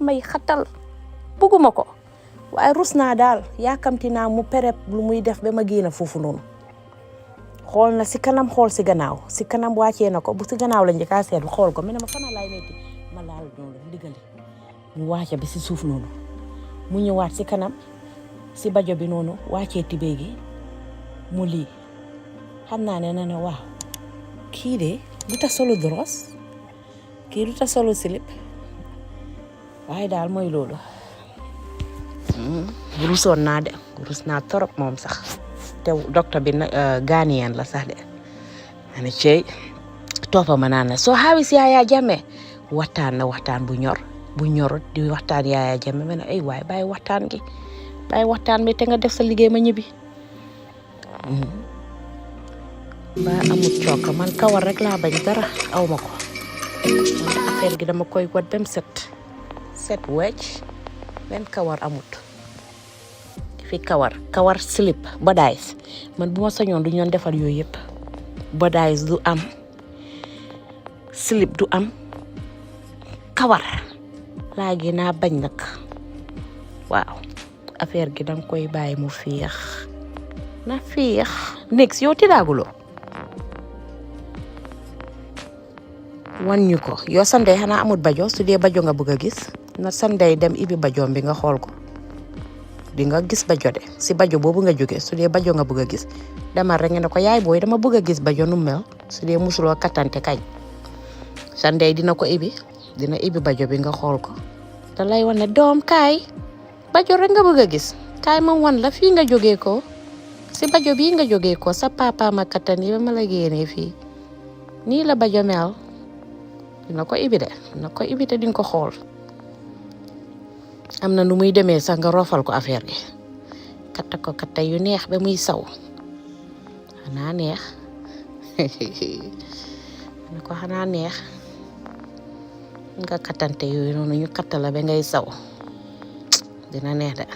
may xatal bëgguma ko waaye rus naa daal yaakamti naa mu perep lu muy def ba ma génn foofu noonu xool na si kanam xool si gannaaw si kanam wàccee na ko bu si gannaaw la njëkkaa seetlu xool ko mu ne ma fana laay metti ma laal noonu ndigali mu wàcce bi si suuf noonu mu ñëwaat si kanam si bajo bi noonu wàccee tibee gi mu lii xam naa ne na waaw kii de lu tax solo dros kii lu tax solo slip waaye daal mooy loolu rusoon naa de rus naa torop moom sax te docteur bi Ghanaian la sax de ane cey toppa ma naan la soo xaawis Yaya Jammeh waxtaan na waxtaan bu ñor di waxtaan Yaya Jammeh ma ne ay waay bàyyi waxtaan bi te nga def sa liggéey ma ñibbi ba amul cooka man kawar rek laa bañ dara aw ma ko man affaire gi dama koy wat bem set wecc benn kawar amut fi kawar slip bodies man bu ma sañoon du ñoon defar yooyu yëpp bodies du am slip du am kawar laa gi naa bañ nag waaw affaire gi danga koy bàyyi mu féex na féex next yow tidaaguloo wan ñu ko yow Sunday xanaa amut bajo su dee bajo nga bëgg a gis na Sunday dem ibi bajoom bi nga xool ko di nga gis bajo de si bajo boobu nga jóge su dee bajo nga bëgg a gis dama rek ne ko yaay booy dama bëgg a gis bajo nu mel su dee musuloo kattante kañ Sunday dina ibi bajo bi nga xool ko da lay wan ne doom kaay bajo rek nga bëgg a gis kaay ma wan la fii nga jógee ko si bajo bii nga jógee ko sa papa ma kattan yi ba ma la génnee fii nii la bajo mel dina ko ibi te dinga ko xool am na nu muy demee sax nga rofal ko affaire gi katta yu neex ba muy saw xanaa neex ne ko xanaa neex nga kattante yooyu noonu ñu katta la ba ngay saw dina neex de